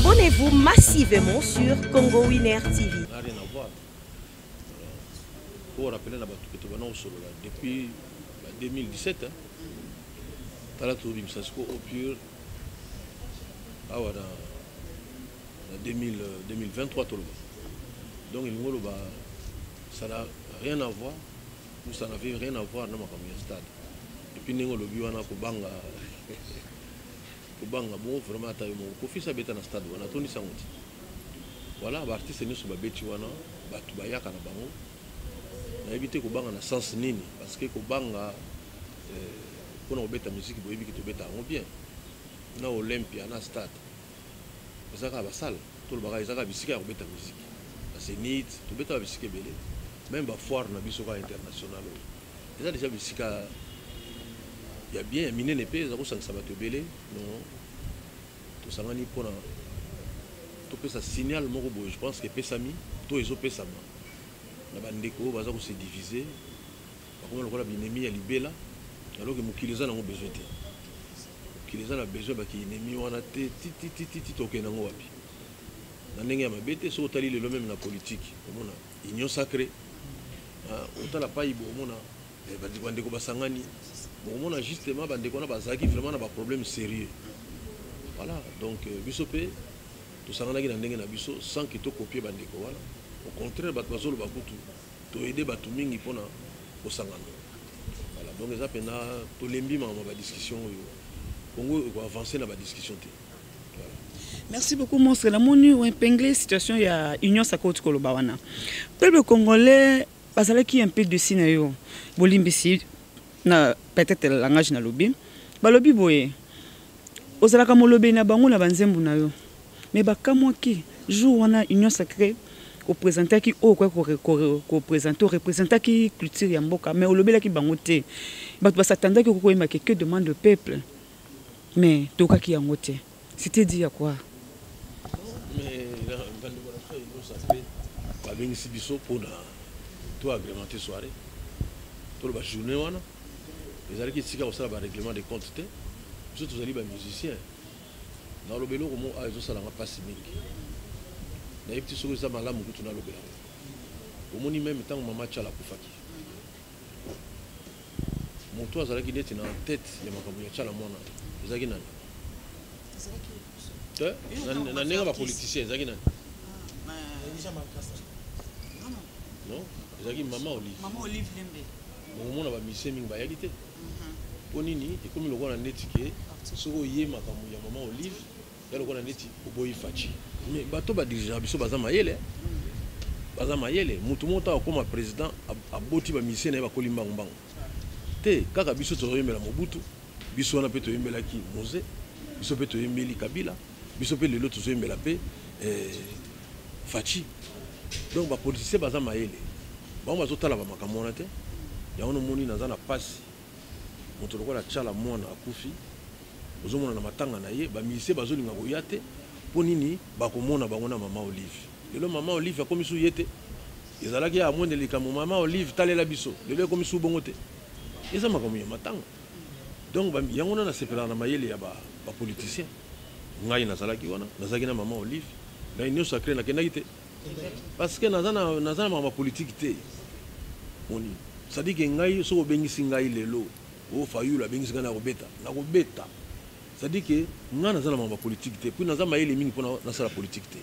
Abonnez-vous massivement sur Congo Winner TV. N'a rien à voir. Pour rappeler na bato que tobanda kosolola depuis 2017, hein. Tala tobimisa siko au pur awa na 2023 toloba. Donc elingi oloba ça n'a rien à voir ou ça n'avait rien à voir na makambo ya stade. Et puis ndenge olobi wana kobanga kobanga bon vraiment ata yo moko Koffi abeta na stade wana atondisa yango ti. Voilà, ba artiste nyonso babeti wana bato bayaka na bango. Nayebi te kobanga na sens nini, parce que kobanga mpona kobeta musique boyebi ke tobeta yango bien na Olympia na stade eza kaka basale tolobaka eza kaka bisika ya kobeta musique na Zénith tobetaka bisika ebele, même bafoire na biso kaka international oyo eza déjà bisika ya bien ya minene mpe eza kosangisa bato ebele. Non, tosangani mpona topesa signal moko boye. Je pense que epesami to ezopesama na bandeko oyo baza kose diviser, bakoma lokola binemi ya libela, alors que mokili eza nango besoin te. Mokili eza na besoin baki ennemi wana te. Tititititi tokende yango wapi na ndenge ya mabe te? Soki otali lelo même na politique, omona union sacrée, otala pai bo omona bandeko basangani, bokomona justement bandeko wana bazalaki vraiment na baproblème sérieux. Voilà, donc biso mpe tosanganaki na ndenge na biso sans que tokopie bandeko wana. Au contraire, bato bazoloba kutu toyede bato mingi mpona kosangana. Voilà, donc eza mpena tolembi makambo ya badiscussion oyo. Congo ekoavance na badiscussion te. Voilà. Merci beaucoup, monstre. Namoni oépingle situation ya union sacrée. Oti koloba wana, peuple congolais bazalaki un peu déçu na yo. Bolimbisi na peut-être langage nalobi. Balobi boye, ozalaka molobeli na bango na banzembo na yo, mais bakamwaki jour wana union sacrée oprésentaki oyo okoki koprésente, oreprésentaki culture ya mboka, mais olobelaki bango te. Bato basatandaki okoki koyembaki "Que demande le peuple", mais tokaki yango te. C'était dit ya quoi? Mais bandeko na biso ya union sacrée babengisi biso mpona to agrémenter soirée, toloba journée wana ezalaki esika kosala barèglement de compte te. Biso tozali bamusicien. Naloba eloko mo awa ezosalanga mpasi mingi, nayebi ti soki eza malamu kutu nalobela yango. Omoni, même ntango mama Tshala akufaki, moto azalaki neti na tête ya makambo ya Tshala Mwana ezalaki nani te? Na ndenge ya bapoliticien ezalaki nani? Non, ezalaki mama Olive. Mama Olive Lembe. Okomona bamusicien mingi bayaki te. Mpo nini? Ekomi lokola neti ke soki oye makambo ya mama Olive ya lokola neti oboyi Fatshi. Mais bato badirigeaka biso baza mayele, baza mayele. Motu moko ntango akóma président, aboti bamusicien na ye bakoli mbangu-mbangu te. Kaka biso tozoyembela Mobutu, biso wana mpe toyembelaki Mzee, biso mpe toyembeli Kabila, biso mpe lelo tozoyembela mpe Fatshi. Donc bapoliticien baza mayele, bango bazotala bamakambo wana te. Yango nomoni naza na pasi. Moto lokola Tshala Mwana akufi, ozomona na matanga na ye bamusicien bazolinga koya te. Mpo nini? Bakomona bango na mama Olive. Lelo mama Olive akomi su ye te. Ezalaki ya mwende likambo mama Olive talela biso, lelo ekomi su bongo te. Eza makambo ya matanga. Donc yango wana nasepelaka na mayele ya bapoliticien. Ngai nazalaki wana, nazalaki na mama Olive na union sacrée, nakendaki te parce que naza na makambo ya politike te. Moni, c'est-à-dire que ngai soki obengisi ngai lelo o Fayulu abengisi ngai, nakobeta, nakobeta. C'est-à-dire que ngai naza na makambo ya politike te, puis naza mayele mingi mpona nasala politike te.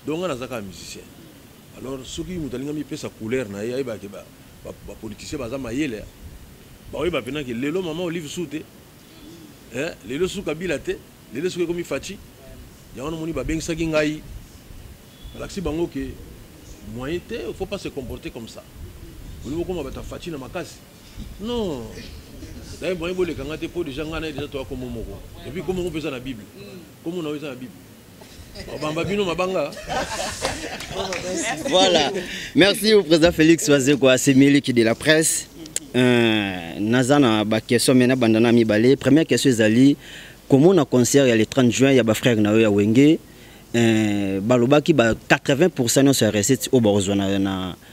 Donc ngai naza kaka musicien. Alors soki moto alingi mipesa couleur na ye, ayebaka bapoliticien baza mayele, baoyeba mpena ke lelo mama Olive su te, lelo su Kabila te, lelo soki ekomi Fatshi. Yango namoni babengisaki ngai, balakisi bango ke moyen te, il faut pas se comporter comme ça. Olingi okóma bato ya Fatshi na makasi, non. Daye moyen boleka nga te, mpo déjà ngai na ye déjà toya komo moko. Et puis komo ngo mpe eza na Bible, komo na yo eza na Bible, babamba bino mabanga. Voilà, merci au président Félix Wazekwa Semiliki de la presse. Naza na baquestion me nabanda na mibale. Première question ezali komona concert ya le 30 juin ya bafrère na yo ya Wenge. Balobaki ba 80 nyonso ya recette oyo bakozwa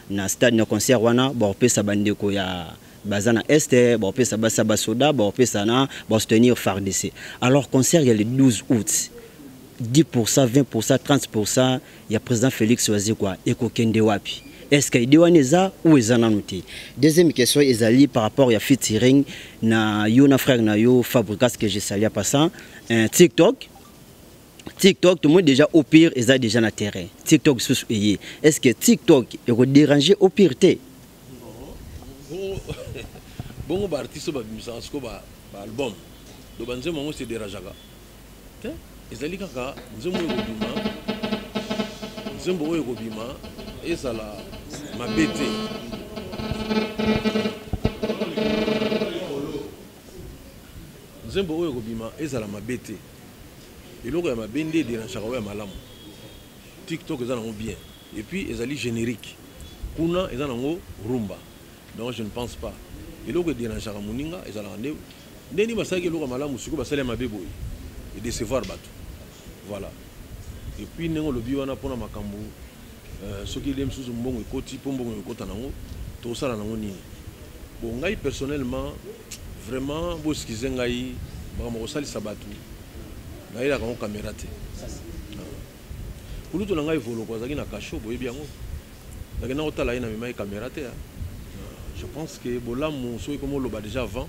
na stade na concert wana, bakopesa bandeko ya baza na Est, bakopesa basi ya basoda, bakopesa na basoutenir FARDC. Alors concert ya le 12 août. 10%, 20%, 30% ya président Félix Wazekwa ekokende wapi? Est-ce que idée wana eza ou eza nanu te? Deuxième question ezali par rapport ya featuring na yo na frère na yo Fabrigas que je salue en passant, TikTok. TikTok tout le monde déjà au pire eza déjà na terrain. TikTok sous eye. Est-ce que TikTok eko déranger au pire te? Bongo ba artiste ba bimisa siko ba album. Do ba nzembo ngo se dérangeaka. Te ezali kaka nzembo oyo ekobima, nzembo oyo ekobima ezala mabe te. Nzembo oyo ekobima ezala mabe te. Eloko ya mabe nde ederangeaka oyo ya malamu. TikTok eza nango bien et puis ezali générique. Kuna eza nango rumba. Donc je ne pense pas. Eloko ederangeaka moninga ezalaka nde ndeni basalaki eloko ya malamu sikoyo basali ya mabe boye e décevoir bato. Voilà. Et puis ndenge olobi wana mpona makambo soki ele mosusu mbongo ekoti mpo mbongo ekota nango tokosala nango nini? Bon, ngai personnellement vraiment boskize ngai makambo kosalisa bato nayelaka yango caméra te. Kulutu na ngai Voloko azalaki na kasho, boyebi yango. Nakenda kotala ye na mema ye caméra te. Je pense que bolamu soki komo loba déjà avant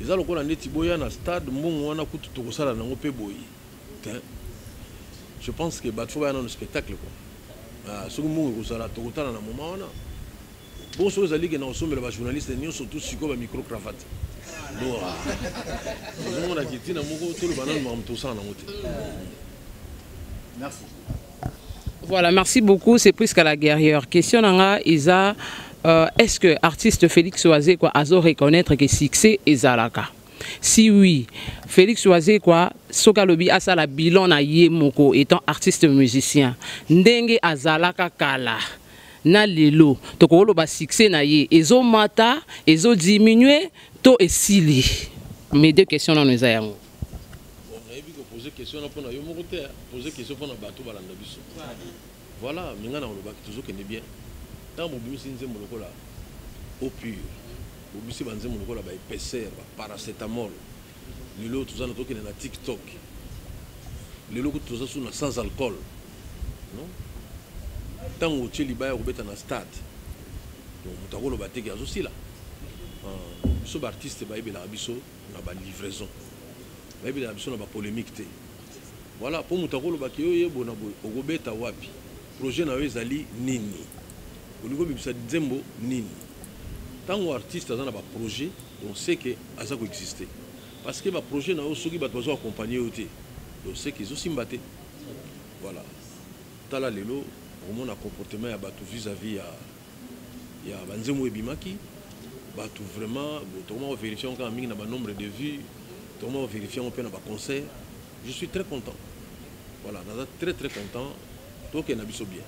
eza lokola ndeti boya na stade mbongo wana kutu tokosala nango pe boye te. Je pense que bato fo baya nano spectacle quoi. Soki mbongo ekozala tokotala na moment wana. Bon, soki ezali ke na kosombela ba journaliste nyonso tout sikoyo ba micro cravate. Donc, ozomona ke ntina moko toloba nano makambo tosala nango te. Merci. Voilà, merci beaucoup. C'est Prisca la guerrière. Question nanga isa est-ce que artiste Félix Wazekwa azo reconnaître que succès ezalaka? Si oui, Félix Wazekwa soka lobi asala bilan na ye moko étant artiste musicien. Ndenge azalaka kala na lelo tokolo ba succès na ye ezo mata, ezo diminuer to esili. Mes deux questions na nous yango. Bon, nayebi ko poser question na pona yo moko te, poser question pona bato balanda biso. Voilà, minga na olobaki tozokende bien. Tango bobimisi nzembo lokola eau pure, bobimisi ba nzembo lokola ba épaisseur, ba paracétamol. Lelo toza na tokende na TikTok. Lelo kutu toza sous na sans alcool. Non? Tango otie libaya kobeta na stade. Donc moto akoloba te ke azosila. Biso ba artiste bayebelaka biso na ba livraison. Bayebelaka biso na ba polémique te. Voilà, po moto akoloba ke yo yebo na boye okobeta wapi? Projet na yo ezali nini? Olingi obimisa nzembo nini? Tango artiste aza na ba projet, on sait que aza ko exister. Parce que ba projet na yo soki bato bazo accompagner yo te, donc c'est que ezosimba te. Voilà. Tala lelo omona comportement ya bato vis-à-vis ya ba nzembo ebimaki, bato vraiment bon, tokoma ko vérifier kaka mingi na ba nombre de vues, tokoma ko vérifier mpe na ba concert. Je suis très content. Voilà, naza très très content. Tokende na biso bien.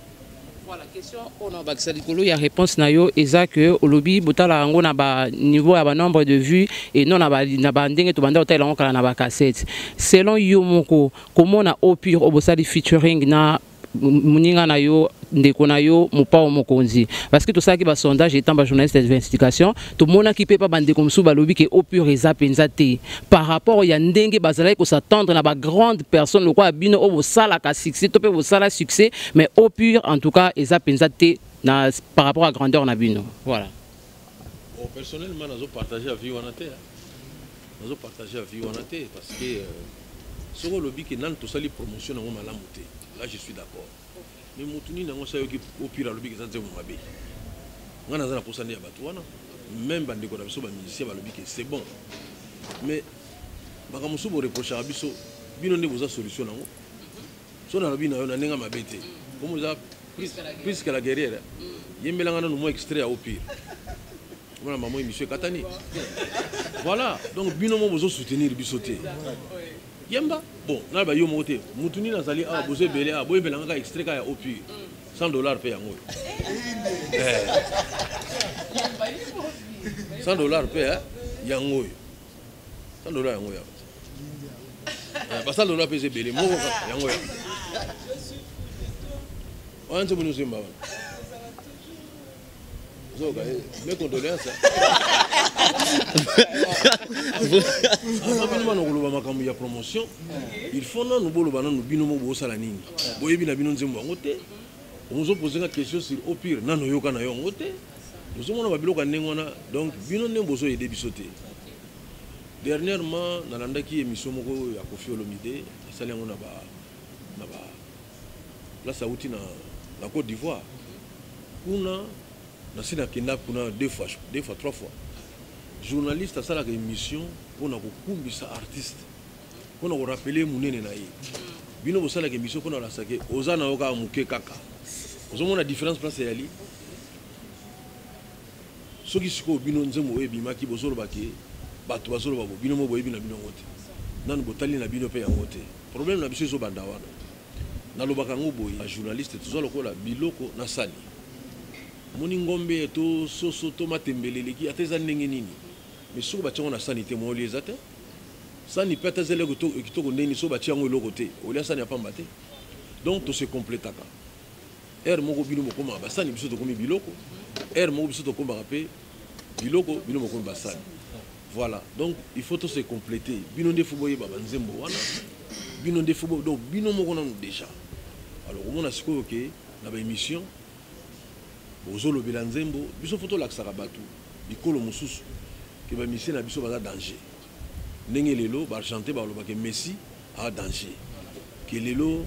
Voilà, question on a bakisa likolo ya réponse na yo eza que olobi botala yango na ba niveau ya ba nombre de vues et non na ba ndenge to banda otala yango kala na ba cassette. Selon yo moko komona au pire obosali featuring na muninga na yo ndeko na yo mopao mokonzi, parce que tosalaki ba sondage étant ba journaliste d'investigation, tomonaki mpe pa bandeko mosusu balobi ke eau pure eza mpenza te par rapport ya ndenge bazalaki kos'attendre na ba grande personne lokola bino oyo bosalaka succès to mpe bosala succès, mais eau pure en tout cas eza mpenza te na par rapport à grandeur na bino. Voilà. Bon, personnellement nazo partager avis wana te, hein. Nazo partager avis wana te parce que soko olobi ke nanu tosali promotion nango malamu te, là je suis d'accord. Mais mutu nini yango sayoki au pire alobi ke eza nzembo mabe. Nga naza na posa nde ya bato wana, même bandeko na biso ba musicien balobi ke c'est bon. Mais makambo mosusu boreprochaka biso, bino nde boza solution nango. So nalobi na yo na ndenge mabe te, comme oza plus que la guerrière, yembelanga nanu mwa extrait ya au pire. Voilà, maman, monsieur Katani. Voilà, donc bino mo bozo soutenir biso te. Yemba, bon, na ba yo mo te. Mutuni na zali ah bozo belé ah boye belanga ka extrait ka ya au pire. $100 pe yango. $100 pe hein, yango. $100 yango ya. Ba $100 pe ze belé moko ka yango ya. Wana nzembo nyoso yemba wana. Zoka, mes condoléances. Avant bino bana koloba makambo ya promotion, il faut nanu boloba nanu bino moko bosala nini. Boyebi na bino nzembo yango te. Ozo poser nga question sur au pire nanu oyoka na yo yango te. Ozomona ba biloko ya ndenge wana, donc bino nde bozo aider biso te. Dernièrement nalandaki émission moko ya Koffi Olomide, asali yango na ba na ba place awuti na na Côte d'Ivoire. Kuna nasi nakenda kuna deux fois, deux fois, trois fois. Journaliste asalaka émission mpona kokumbisa artiste, mpona korappeler monene na ye. Bino bosalaka émission mpona kolakisa ke oza na yo kaka moke kaka. Ozomona différence place eyali. Soki sikoyo bino nzembo oyo ebimaki bozoloba ke bato bazoloba bo bino mo boyebi na bino yango te, nanu botali na bino mpe yango te. Problème na biso ezobanda wana. Nalobaka yango boye, ba journaliste toza lokola biloko na sani. Omoni ngombe to soso to matembele eleki ata eza ndenge nini, mais soki batie yango na sani te moyen olia eza te. Sani pe ata eza eloko kitoko ndenge nini, soki batie yango eloko te olia sani ya pamba te. Donc to se completaka. Heure moko bino bokomaka basani, biso tokomi biloko. Heure moko biso tokomaka pe biloko, bino bokomi basani. Voilà, donc il faut to se compléter. Bino nde faut boyeba ba nzembo wana. Bino nde faut bo, donc bino moko nanu déjà. Alors omona sikoyo ke na ba émission bozolobela nzembo, biso faut tolakisaka bato bikolo mosusu ke ba musiciens na biso baza danger. Ndenge lelo ba Argentin balobaka Messi a danger. Ke lelo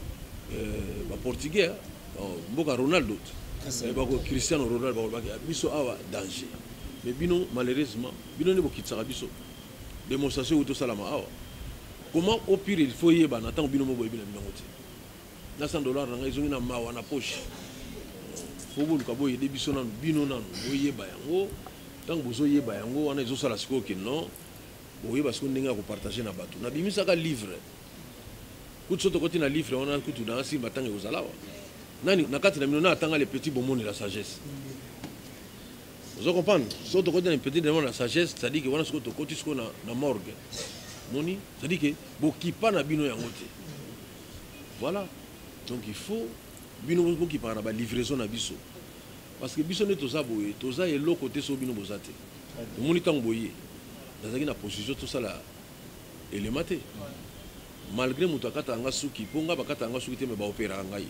ba Portugais, oh, mboka Ronaldo, bako Cristiano Ronaldo balobaka biso awa danger. Mais bino malheureusement bino nde bokitisaka biso. Démonstration oyo tosalama awa. Comment au pire il faut yebana ntango bino mo boyebi na bino yango te. Na $100 na ngai ezongi na mawa na poche. Faut boluka boyede biso nanu, bino nanu boyeba yango. Ntango bozoyeba yango wana ezosala sikoyo ke non, boyeba sikoyo ndenge ya kopartage na bato. Nabimisaka livre. Kutu so tokoti na livre wana kutu na simba ntango ekozala awa. Nani na kati na bino na atanga le petit bonbon de la sagesse. Ozo comprendre? So tokoti na petit bonbon de la sagesse, c'est-à-dire que wana sikoyo tokoti sikoyo na morgue. Moni? C'est-à-dire que bokipa na bino yango te. Voilà. Donc il faut bino bokipaka na ba livraison na biso. Parce que biso nde toza boye, toza eloko te so bino boza te. Omoni ntango boye, nazalaki na position tosala elema te. Malgré moto akataka nga suki, po nga bakataka nga suki te mais ba opéraka ngai.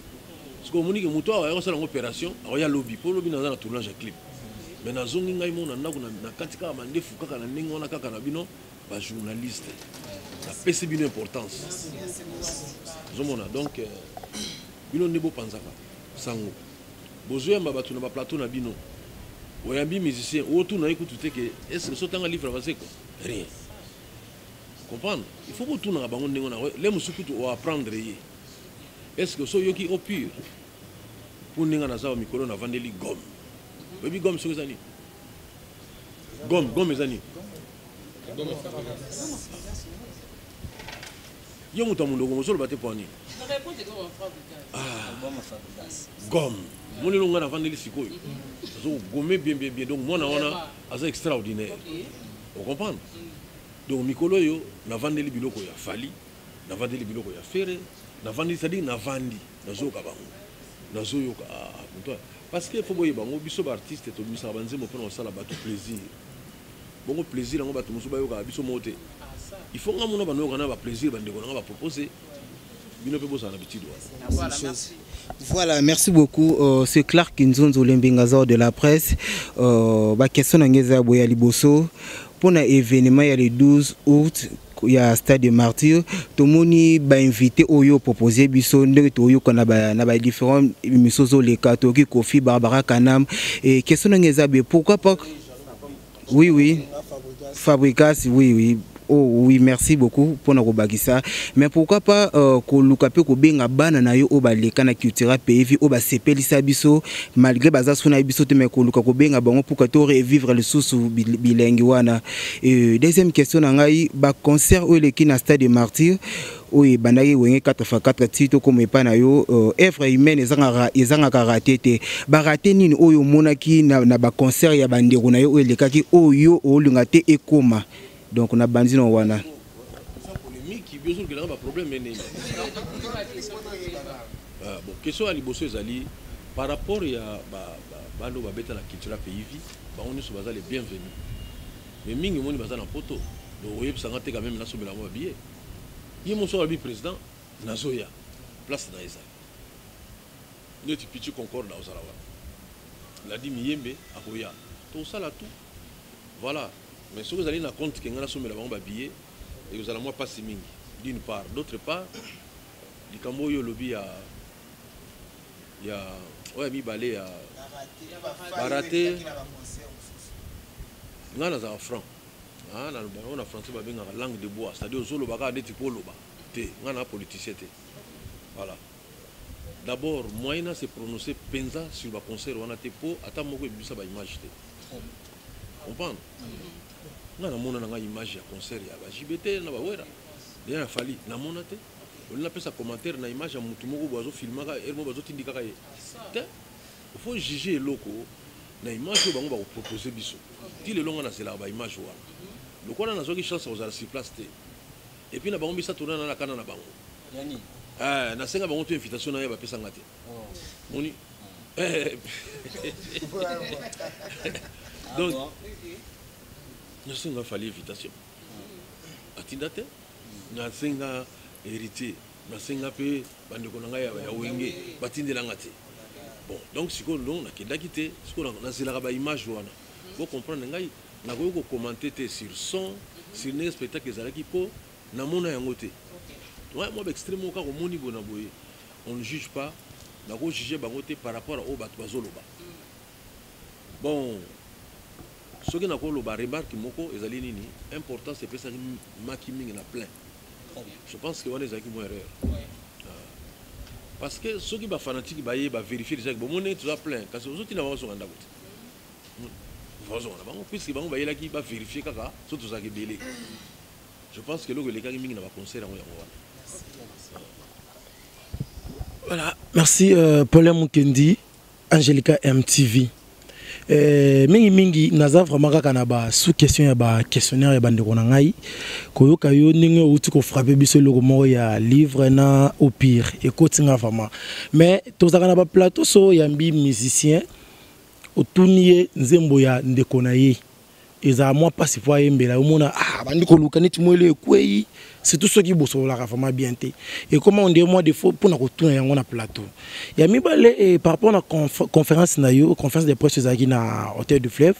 Parce que omoni ke moto awa ayaka kosala ngo opération, akoya lobi, po lobi naza na tournage ya clip. Mais nazongi ngai mona ndako na kati kaka mandefu kaka na ndenge wana kaka na bino ba journaliste. Napesi bino importance. Ozomona donc bino nde bopanzaka sango. Bozoyamba bato na ba plateau na bino. Oyambi musicien, otuna ye kutu te ke est-ce que sotanga livre Wazekwa? Rien. Comprendre? Il faut botunaka bango ndenge wana. Le mosusu kutu o apprendre ye. Est-ce que so yoki au pur? Po ndenge naza wa mikolo navandeli gomme. Oyebi gomme soki eza nini? Gomme, gomme eza nini? Yo moto ya mondoko mozoloba te po nini? Gomme. Moni elongo nga navandeli sikoyo. Nazo gommer bien bien bien. Donc mwana wana aza extraordinaire. O comprendre? Donc mikolo oyo navandeli biloko ya Fally, navandeli biloko ya Ferre, navandeli, c'est-à-dire navandi, nazoyoka bango. Nazoyoka, ah, moto. Parce que faut boyeba bango biso ba artiste tobimisaka ba nzembo mpona kosala bato plaisir. Bongo plaisir yango bato mosusu bayokaka biso moko te. Il faut nga mona banoyoka na ba plaisir bandeko na nga ba proposer. Bino pe bozala na habitude wana. Voilà, merci. Voilà, merci beaucoup. C'est Clark Nzonzo Lembingazor de la presse. Ba question na ngeza boya liboso pour na événement ya le 12 août ya stade de martyr, tomoni ba invité oyo proposé biso ndenge toyoka na ba différents émissions zoleka toki Kofi Barbara Kanam et question na ngeza be pourquoi pas. Oui oui Fabrikas, oui oui. Oh oui, merci beaucoup pour na kobakisa. Mais pourquoi pas koluka pe kobenga bana na yo oyo baleka na Cultura PV oyo basepelisa biso malgré baza suna biso te mais koluka kobenga bango pour que to revivre lisusu bilengi wana. Et deuxième question na ngai, ba concert oyo eleki na stade de martyr oyo ebandaki wenge quatre fois quatre ti tokoma epai na yo, œuvre humaine ezangaka raté te. Ba raté nini oyo omonaki na ba concert ya bandeko na yo oyo elekaki oyo olinga te ekoma? Donc na bandi na wana. Polémique, biso kelanga ba problème nene. Ah, bon, question ya liboso ezali par rapport ya ba bano ba beta na Cultura PV, bango nyonso baza les bienvenus. Mais mingi omoni baza na poto, donc oyebisa nga te quand même nasombela yango ba billet. Ye moso alobi président nazoya, place na ezali. Neti Pichi Concorde akozala wana, Ladi Miyembe akoya, tokosala tout. Voilà. Mais soki ezali na compte ke nga nasombela bango ba billet, ekozala mwa pasi mingi d'une part. D'autre part, likambo oyo olobi ya ya oyo ya mibale ya barate, nga nazala franc. Ah, na bango na français babengaka langue de bois, c'est-à-dire ozoloba kaka neti po oloba te. Nga na politicien te. Voilà. D'abord, moyen na se prononcer penza sur ba concert wana te po ata moko ebimisa ba image te. Comprendre? Nga namona na nga image ya concert ya ba JB te na ba Wera. Déjà ya Fally namona te. Olingi napesa commentaire na image ya mutu moko boye azofilmaka heure moko bazotindikaka ye te. Il faut juger eloko na image oyo bango bakopropose biso. Ti lelo nga nazelaka ba image wana. Lokola nazwaki chance ya kozala sur place te. Et puis na bango misato na na kana na bango. Yani. Eh, nasenga bango to invitation na ye bapesa nga te. Moni. Eh. Donc nasenga Fally invitation. Atinda te. Nasenga héritier, nasenga pe bandeko na ngai ya Wenge batindela nga te. Bon, donc sikoyo donc nakendaki te, sikoyo nazelaka ba image wana. Bo comprendre ngai, nakoki ko commenter te sur son, sur ndenge spectacle ezalaki po namona yango te. Ouais, moi ba extrême moko kaka omoni boye na boye, on ne juge pas, nako juger bango te par rapport à oyo bato bazoloba. Bon, soki nakoloba remarque moko ezali nini, importance epesaki maki mingi na plein. Je pense que wana ezalaki mwa erreur. Parce que soki ba fanatique baye ba vérifier déjà que bomoni toza plein, kasi ozotinda bango bazonga ndako te. Bazonga na bango puisque bango bayelaki ba vérifier kaka soki tozalaka ebele. Je pense que eloko elekaki mingi na ba concert yango yango wana. Voilà, merci Paulin Mukendi, Angelica MTV. Mingi mingi naza vraiment kaka na ba sous question ya ba questionnaire ya bandeko na ngai koyoka yo ndenge outi ko frapper biso eloko moko ya livre na au pire ekoti nga vraiment, mais tozalaka na ba plateau so yambi musicien otuni ye nzembo ya ndeko na ye ezala mwa mpasi po ayembela omona ah, bandi koluka neti mwele ekwei, surtout soki bosololaka vraiment bien te, ekoma on dirait mwa défaut mpona kotuna yango na plateau ya mibale. Eh, par rapport na conférence na yo, conférence de presse ezalaki na Hôtel du Fleuve,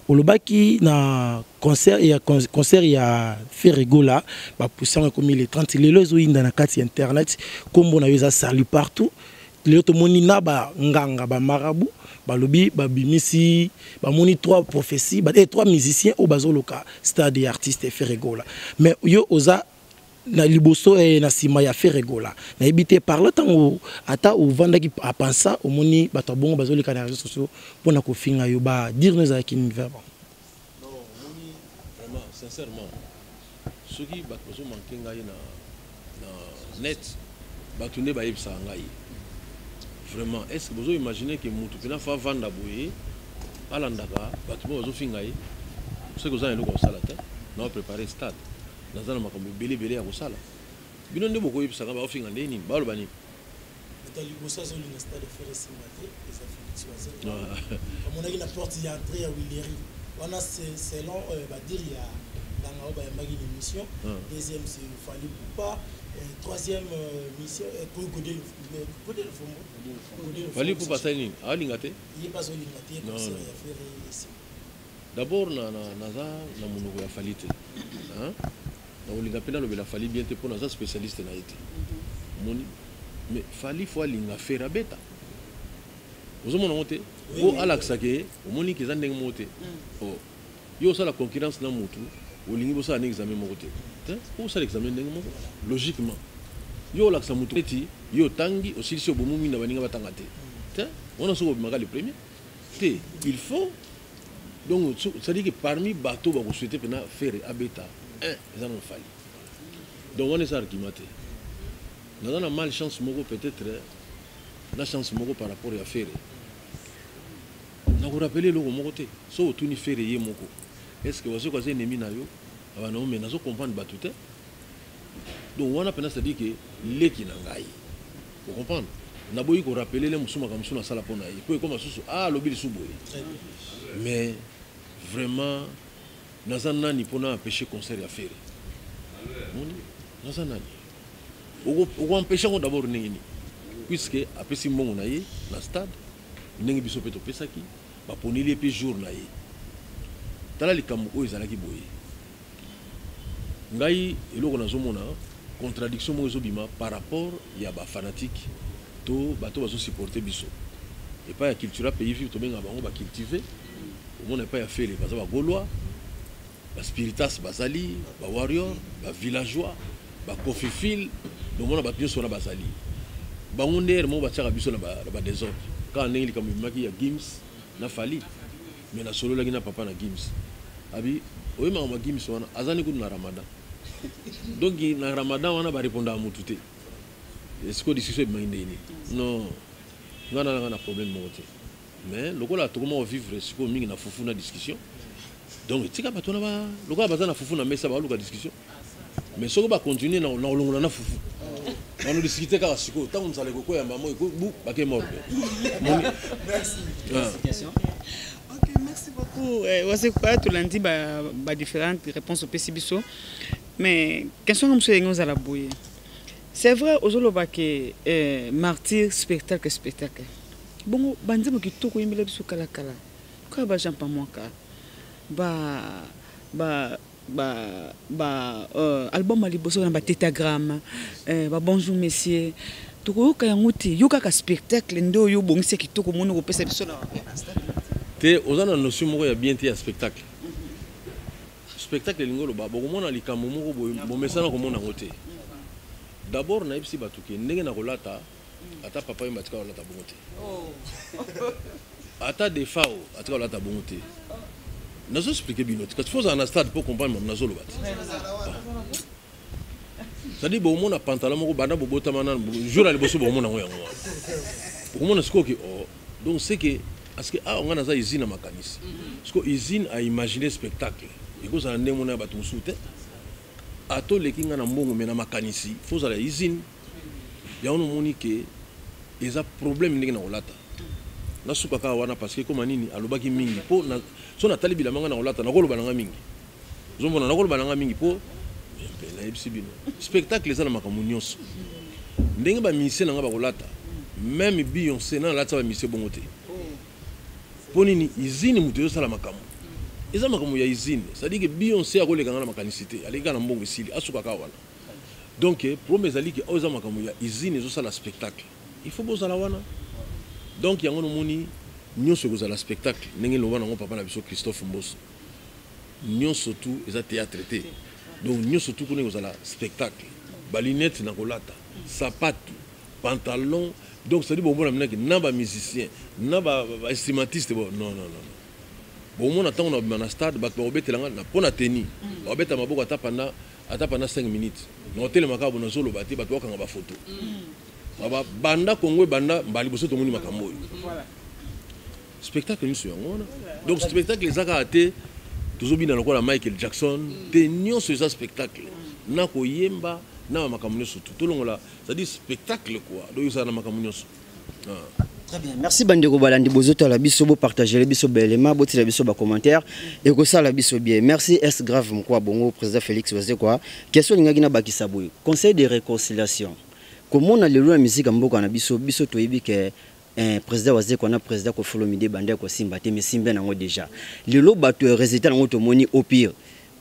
olobaki na concert ya concert ya Ferre Gola bapusi yango ekomi le 30. Lelo ezoyinda na kati ya internet, nkombo na yo eza sali partout. Lelo tomoni na banganga bamarabu balobi babimisi, bamoni trois prophéties ba, eh, trois musiciens oyo bazoluka stade ya artiste Ferre Gola, mais yo oza na liboso eh, na nsima ya Ferre Gola. Nayebi te par là ntango ata ovandaki apensa omoni bato ya bongo bazoleka na réseaux sociaux mpona kofinga yo, badire no ezalaki nini vraiment? Non, omoni vraiment sincèrement, soki bato bazomanke ngai na net, bato nde bayebisaka ngai vraiment. Est ce que bozo imaginer ke mutu mpena fa vanda boye alandaka bato mo bazofinga ye? Soki oza na eloko ya kosala te, na oprépare stade, naza na makambo ebele ebele ya kosala. Bino nde bokoyebisaka baofinga nde nini, baloba nini? Moto ya liboso azolinga stade Ferre esimba te eza Félix Wazekwa. Bamonaki na porte ya entrée ya Willery wana, selon badire ya nganga oyo bayambaki na émission. Deuxième, c'est Fally Ipupa. Troisième mission, Godé Lofombo. Fally Ipupa asali nini? Aolinga te. Ye mpe azolinga te concert ya Ferre esimba. D'abord naza na monoko ya Fally te. Nakolinga mpe nalobela Fally bien te mpo naza spécialiste na ye te. Omoni, mais Fally faut alinga Ferre abeta, ozomona yango te mpo alakisaka ye. Omoni ke eza ndenge moko te. Oh, yo osala concurrence na mutu, olingi bosala ndenge examen moko te te, po osala examen ndenge moko logiquement, yo olakisa mutu neti yo otangi, osilisi, obomi mingi na baninga batanga te te. Wana soki obimaka le premier te, il faut donc, c'est-à-dire que parmi bato bakosouhaite mpena Ferre abeta un, eza nano Fally. Donc wana eza argument te. Naza na malchance moko, peut-être na chance moko par rapport ya Ferre. Nakorapele eloko moko te. So otuni Ferre ye moko, est ce que Wazekwa aza ennemi na yo? Abana, mais nazo comprendre bato te. Donc wana mpena, c'est à dire que leki na ngai, ocomprendre, naboyi korapele le mosusu makambo mosusu nasala mpo na ye, mpo ekoma susu alobi lisu boye. Mais vraiment. Naza nani pona empecher concert ya Ferre? Moni? Naza nani? Oko empecher yango d'abord ndenge nini? Puisque apesi mbongo na ye na stade, ndenge biso pe topesaki, baponeli ye pe jour na ye. Tala likambo oyo ezalaki boye. Ngai eloko nazomona contradiction moko ezobima par rapport ya ba fanatiques to bato bazo supporter biso. Epai ya Cultura Pays Vive tobengaka bango ba cultives. Omona epai ya Ferre baza ba Gaulois, ba Spiritas bazali, ba Warrior, ba Villageois, ba Koffiphile, donc omona bato nyonso wana bazali. Bango nde heure moko batiaka biso na ba desordre. Kaka ndenge likambo ebimaki ya Gims na Fally, mais nasololaki na papa na Gims. Abi oye makambo ya Gims wana aza nde kutu na Ramadan. Donc na Ramadan wana ba repondaka mutu te. Sikoyo discussion ebimaki ndenge nini? Non, nga na nanga na problème moko te. Mais lokola tokoma ko vivre sikoyo mingi na fufu na discussion, donc tika bato wana ba lokola baza na fufu na mesa baluka discussion. Mais soki ba continuer na kolongola na fufu, bano discuter kaka sikoyo ntango nzala ekokwea mbamo bu bake morgue. Merci. Ok, merci beaucoup. Eh, Wazekwa tolandi ba ba différentes réponses opesi biso. Mais question nga mosusu elingi ozala boye. C'est vrai ozoloba ke eh, martyr spectacle spectacle. Bongo ba nzembo kitoko oyembela biso kala kala kaka ba Jean Pamwaka ba ba ba ba euh, album ya liboso na ba tetagramme euh, ba bonjour monsieur tokoyoka yango te yo kaka spectacle nde oyo obongisi ya kitoko omoni okopesa biso na te oza na notion moko ya bien te ya spectacle. Spectacle elingi oloba bokomona likambo moko boye bomesana komona yango te. D'abord nayebisi bato ke ndenge nakolata ata papa yemba atika kolata bongo te. Oh. Ata Defao atika kolata bongo te. Nazo expliquer bino te. Kasi faut ozala na stade pour comprendre makambo nazoloba te. C'est-à-dire bomona pantalon moko banda bobotama nanu jour ya liboso bomona yango yango wana. Okomona sikoyo ke oh donc c'est que parce que awa ngai naza usine ya makanisi. Sikoyo usine a imaginer spectacle ekozala ndenge mona ya bato mosusu te. Ata oleki ngai na mbongo mais na makanisi faut ozala usine. Yango nomoni ke eza problème ndenge na kolata. Nasuka kaka wana parce que ekoma nini alobaki mingi po na so natali bilamba ngai na kolata nakoloba na ngai mingi. Ozomona nakoloba na ngai mingi po nayebisi bino spectacle eza na makambo nyonso. Ndenge ba musiciens na ngai bakolata meme Beyoncé na nalatisa ba musiciens bongo te. Po nini usine moto ezosala makambo. Eza makambo ya usine, c'est-à-dire que Beyoncé akoleka ngai na makanisi te, aleki kaka na mbongo esili, asuka kaka wana. Donc problème ezali ke oyo eza makambo ya usine ezosala spectacle. Il faut bozala wana. Donc yango nomoni nyonso ekozala spectacle ndenge loba nango papa na biso Christophe Mboso. Nyonso tout eza théâtre te. Donc nyonso tout kuna ekozala spectacle. Ba lunettes na kolata, sapatu, pantalon, donc c'est-à-dire bomona minaki na ba musiciens, na ba instrumentistes bon non non non. Bomona ntango na bima na stade bato bakobetela nga na mpo na tenue. Bakobeta maboko ata pendant ata pendant 5 minutes. Na otelema kaka bo nazoloba te bato bakanga ba photo. Ba banda Congo ebanda mbala liboso tomoni makambo oyo. Spectacle nyonso yango wana. Donc spectacle eza kaka te tozobina lokola Michael Jackson te, nyonso eza spectacle. Na koyemba na makambo nyonso tout. Tolongola, c'est-à-dire spectacle quoi. Donc ezala na makambo nyonso. Ah. Très bien. Merci bandeko balandi bozotala biso bo partager biso belema botila biso ba commentaire et kosala biso bien. Merci S grave mkwa bongo président Félix Wazekwa. Question lingaki na bakisa boye. Conseil de réconciliation. Komona lelo na musique mboka na biso biso toyebi ke eh, président Wazekwa na président Koffi Olomide banda kosimba te mais simbe nango déjà. Lelo bato résultat nango tomoni au pire.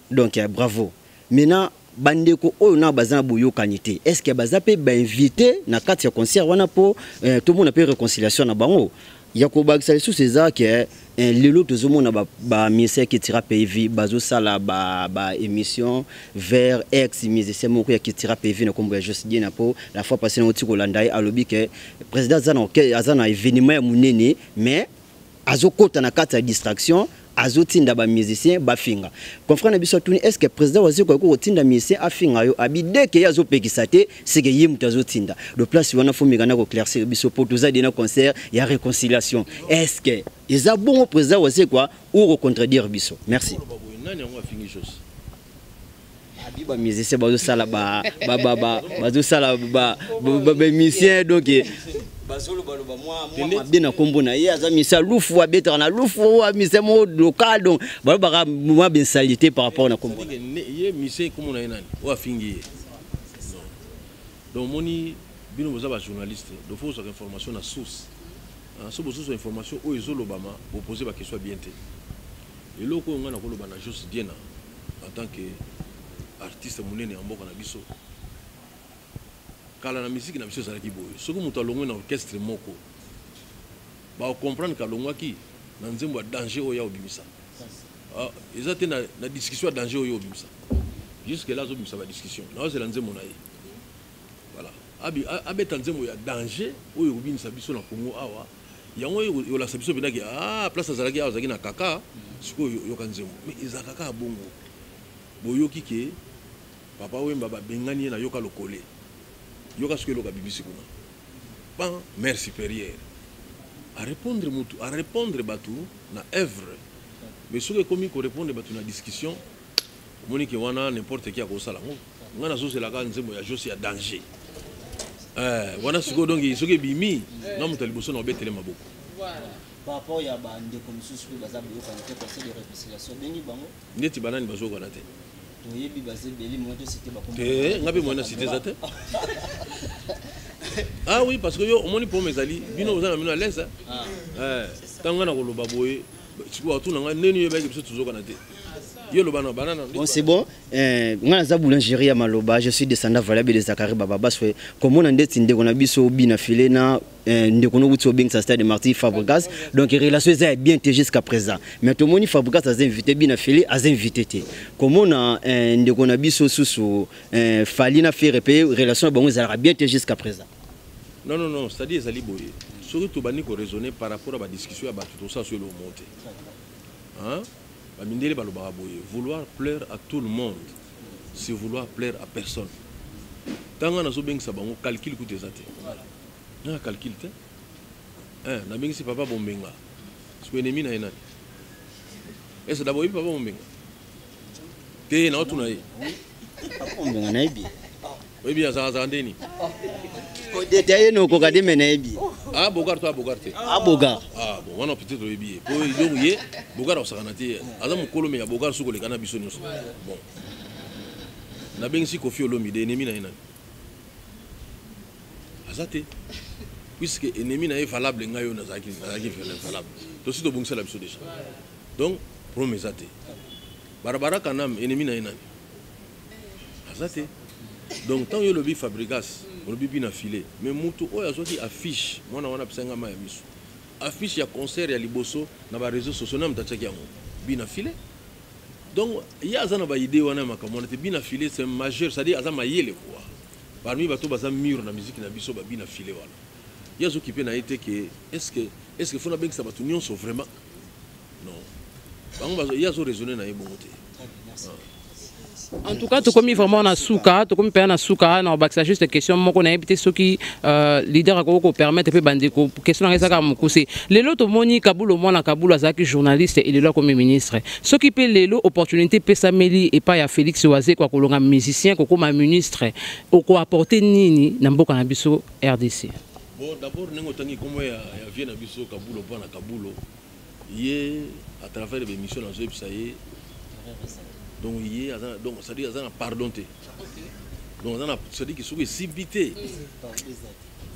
Donc eh, bravo. Maintenant bandeko oyo na baza na boyokani te, est-ce que baza pe ba invité na kati ya concert wana po eh, tomona pe réconciliation na bango? Ya kobakisa lisusu eza ke eh, lelo tozomona ba musicien Kitira PV bazosala ba émission vers ex musicien moko ya Kitira PV na kombo ya Jos Diena po la fois passée na kolanda ye alobi ke président aza na événement ya monene mais azokota na kati ya distraction azotinda ba musicien bafinga. Confrère na biso atuni est-ce que président Wazekwa akoki kotinda musicien afinga yo? Abi dès que ye azopekisa te, c'est que ye moto azotinda. De place wana faut meka na ko éclaircir biso po toza de na concert ya réconciliation. Est-ce que eza bongo président Wazekwa ou contredire biso? Merci. Nani yango afingi Jos? Abi ba musicien bazosala ba ba ba ba bazosala ba ba ba musicien donc Bazolobaloba mwa mabe na nkombo na ye, aza misa lufu, abetaka na lufu, amisa moko local, donc balobaka mwa bensalité par rapport na nkombo ye. Mise nkombo na ye nani oyo afingi ye? Non. Donc omoni, bino boza bajournaliste, donc faut ozwaka information na source. So bozozwa information oyo ezolobama, bopose baquestion ya bien te. Eloko oyo ngai nakoloba na Jos Diena en tant que artiste monene ya mboka na biso, kala na misiki na biso ezalaki boye: soki moto alongwe na orchestre moko, bakocomprendre ke alongwaki na nzembo ya danger oyo ya obimisa. Ah, eza te na discussion ya danger oyo obimisa. Jusque là azobimisa badiscussion, naozela nzembo na ye. Voilà, abeta nzembo ya danger oyo ekobimisa biso na Congo awa. Yango oyo ekolakisa biso mpendaki, ah, place azalaki awa, azalaki na kaka. Sikoyo yoka nzembo, mais ezalaka kaka bongo. Boyoki ke Papa Wemba babengani ye na Yoka Lokole, yoka soki eloko abimisi kuna, pan mère supérieure arépondre mutu, arépondre bato na œuvre. Mais soki ekomi korépondre bato na discussion, omoni ke wana n'importe qui akosala yango. Ngai nazozelaka nzembo ya Josi ya danger. Wana sikoyo, donc soki ebimi, nga moto ya liboso na obetele maboko. Par rapport ya bandeko mosusu mpe baza boyokana te, conseil de réconciliation ebengi bango. Ndeti banani bazokana te? Toyebi, baza ebele, moyen tociter bakombo te. Nga mpe moyen na citer eza te. Ah oui, parce que yo omoni problème ezali, bino boza na bino à l'aise. Ntango nga na koloba boye sikoyo, atuna ngai ndeni oyebaki biso tozokana te. Yo loba na banana. Bon, c'est bon. Nga naza boulangerie ya maloba, je suis descendant valable de Zakari Bababaswe. Komona ndeti ndeko na biso obina file na ndeko no wuti obengisa stade Martyr, Fabregas, donc relation eza ya bien te jusqu'à présent. Mais tomoni Fabregas aza invité, bina file aza invité te. Komona ndeko na biso susu Fally na Ferre mpe, relation na bango ezalaka bien te jusqu'à présent. Non, non, non, c'est-à-dire ezali boye: soki tobandi koraisonner par rapport à badiscussion ya bato, tosala so eloko moko te. Hein? Bamindele balobaka boye: vouloir plaire à tout le monde, c'est vouloir plaire à personne. Ntango nazobengisa bango, calcul kutu eza te, nanga calcul te. Nabengisi papa Bombenga, siko ennemi na ye nani? Ese d'abord oyebi papa Bombenga te? Naotuna ye. Bombenga nayebi. Oyebi azalaka ndeni? Kodeta ye nokoka te, me nayebi. Ah, bogar to abogar te? Abogar. Ah bon, wana peut-être oyebi ye po donc ye bogar akosakana te, aza mokolo me ya bogar soki koleka na biso nyonso. Bon, nabengisi Kofi Olomide, ennemi na ye nani? Aza te, puisque ennemi na ye valable, ngai oyo nazalaki valable, tosi tobongisela biso déjà, donc problème eza te. Barabara Kanam, ennemi na ye nani? Aza te. Donc ntango yo olobi Fabregas, olobi bina filet, mais mutu oyo azwaki affiche, mwana wana apesaki nga mai ya miso, affiche ya concert ya liboso na baréseau sociaux na moto atiaki yango, bina filet. Donc ye aza na baidée wana ya makambo wana te. Bina filet, c'est majeur, c'est à dire aza mayele quoi. Parmi bato baza mûr na musique na biso, babina filet wana, ye azokipe na ye te ke est ce que faut nabengisa bato nyonso vraiment. Non, bango ye azoraisonne na ye bongo te. En tout cas, tokomi vraiment na suka, tokomi mpenza na suka. Na obakisa juste question moko, nayebi te soki leader akoki kopermettre mpe bandeko. Question nanga ezaka mokuse. Lelo tomoni Kabulo, mwana Kabulo azalaki journaliste, elelo akomi ministre. Soki mpe lelo opportunité epesameli epai ya Félix Wazekwa kolonga musicien kokóma ministre, okoapporte nini na mboka na biso RDC? Bon, d'abord ndenge otangi nkombo ya vieux na biso Kabulo, mpo na Kabulo ye, à travers bémission nazoyebisa ye, donc ye aza, donc c'est-à-dire aza na pardon te. Donc aza na, c'est-à-dire que soki esimbi te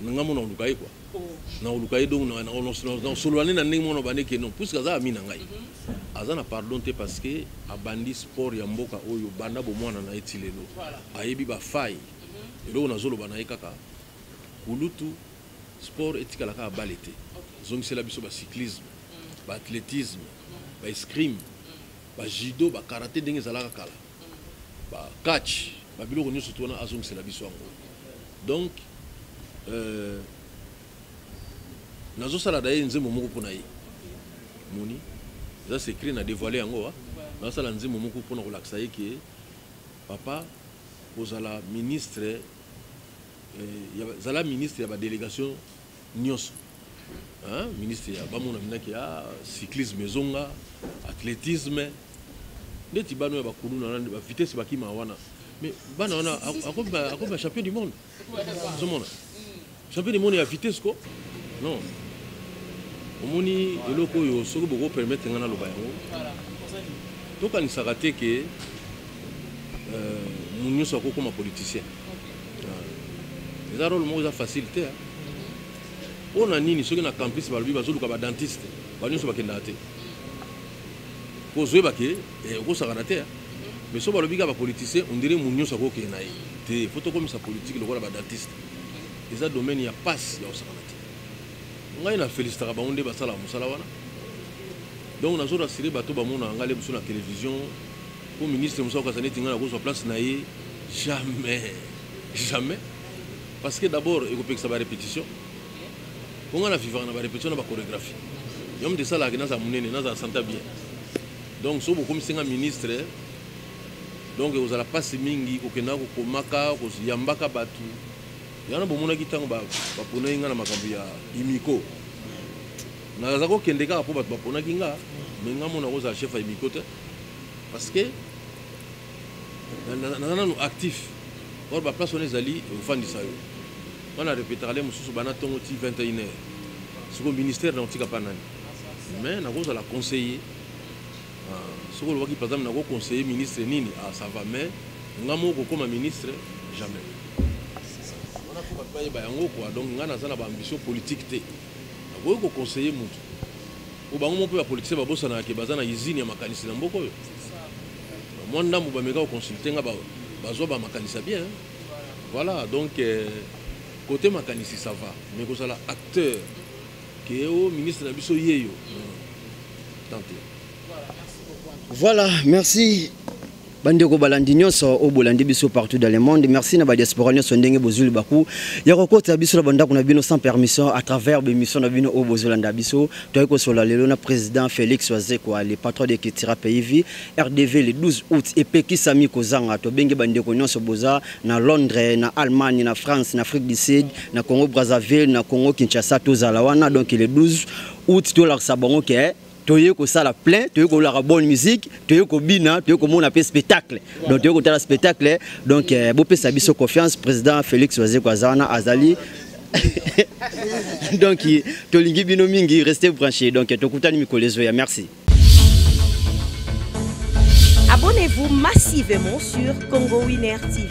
na nga mona koluka ye quoi, na koluka ye, donc nasolola nde na ndenge mona bandeke. Non, puisque aza ami na ngai, aza na pardon te, parce que abandi sport ya mboka oyo banda bomwana na ye ti lelo, ayebi bafai. Eloko nazoloba na ye kaka, kulutu, sport etikala kaka bale te. Zongisela biso bacyclisme, baathlétisme, baescrime, bajudo, bakarate ndenge ezalaka kala, bacatch, babiloko nyonso to wana, azongisela biso yango. Donc nazosala daye nzembo moko mpona ye, moni eza secret na dévoile yango. Nazosala nzembo moko mpona kolakisa ye ke papa, kozala ministre, zala ministre ya badélégation nyonso, ministre ya bamona minaki ya cyclisme, ezonga athlétisme ndeti bana oyo bakuluna wana, bavitesse bakima wana. Mais bana wana akomi champion du monde, ozomona champion du monde ya vitesse ko. Non, omoni eloko oyo, soki bokopermettre ngai naloba yango, tokanisaka te ke moto nyonso akokoma politicien. Eza rôle moko eza facile te. Mpo na nini? Soki na campus balobi bazoluka badentiste, bato nyonso bakendaka te, po ozoyeba ke okosakana te. Mais so balobi kaka bapoliticien, on dirait moto nyonso akokende na ye te. Faut tokomisa politique lokola badentiste. Eza domaine ya passe ya kosakana te. Ngai na félicitaka bango nde basalaka mosala wana. Donc nazorassurer bato bamonaka ngai le mosusu na télévision po ministre mosusu akokaza neti ngai nakozwa place na ye. Jamais, jamais, parce que d'abord ekopekisa barépétition, mpo ngai na vivaka na barépétition, na bachorégraphie. Yo moto esalaka nazala monene, nazala santa bien. Donc soki bokomisi nga ministre, donc ekozala mpasi mingi kokenda kokomaka, koyambaka bato. Yana bomonaki ntango baponaki nga na makambo ya imiko, naza kokende kaka mpo bato baponaki nga, mais nga mona kozala chef ya imiko te, parce que naza nanu actif. Or baplace wana ezali ekofandisa yo. Nga na répétaka le mosusu bana ntongo ti 21 heure. Sikoyo ministère na kotika mpa nani? Mais nakozala conseiller. Soki olobaki par exemple nakoconseiller ministre nini, ah, ça va. Mais nga moko kokóma ministre, jamais. Wana fo bato bayeba yango quoi. Donc nga naza na baambition politique te. Nakoki koconseiller mutu po bango mo mpe bapoliticien babosanaka ke baza na usine ya makanisi na mboka oyo. Mwa ndambo bameka koconsulte nga, bazwa bamakanisi ya bien. Voilà, donc côté makanisi, ça va, mais kozala acteur ke o ministre na biso yeyo, tant te. Voilà, merci bandeko balandi nyonso oyo bolandi biso partout dans le monde. Merci na badiaspora nyonso ndenge bozwi libaku ya kokota biso na bandako na bino sans permission à travers bémission na bino oyo bozolanda biso. Toyaki kosola lelo na président Félix Wazekwa, le patron de Kitira Pays Vie. RDV le 12 août epekisami kozanga. Tobenge bandeko nyonso boza na Londres, na Allemagne, na France, na Afrique du Sud, na Congo Brazzaville, na Congo Kinshasa, tozala wana. Donc le 12 août, tolakisa bango ke toye kosala plein, toye kolaka bonne musique, toye kobina, toye komona mpe spectacle. Donc toye kotala spectacle. Donc bopesa biso confiance. Président Félix Wazekwa aza wana, azali. Donc tolingi bino mingi, restez branché. Donc tokutani mikolo ezoya. Merci. Abonnez-vous massivement sur Congo Winner TV.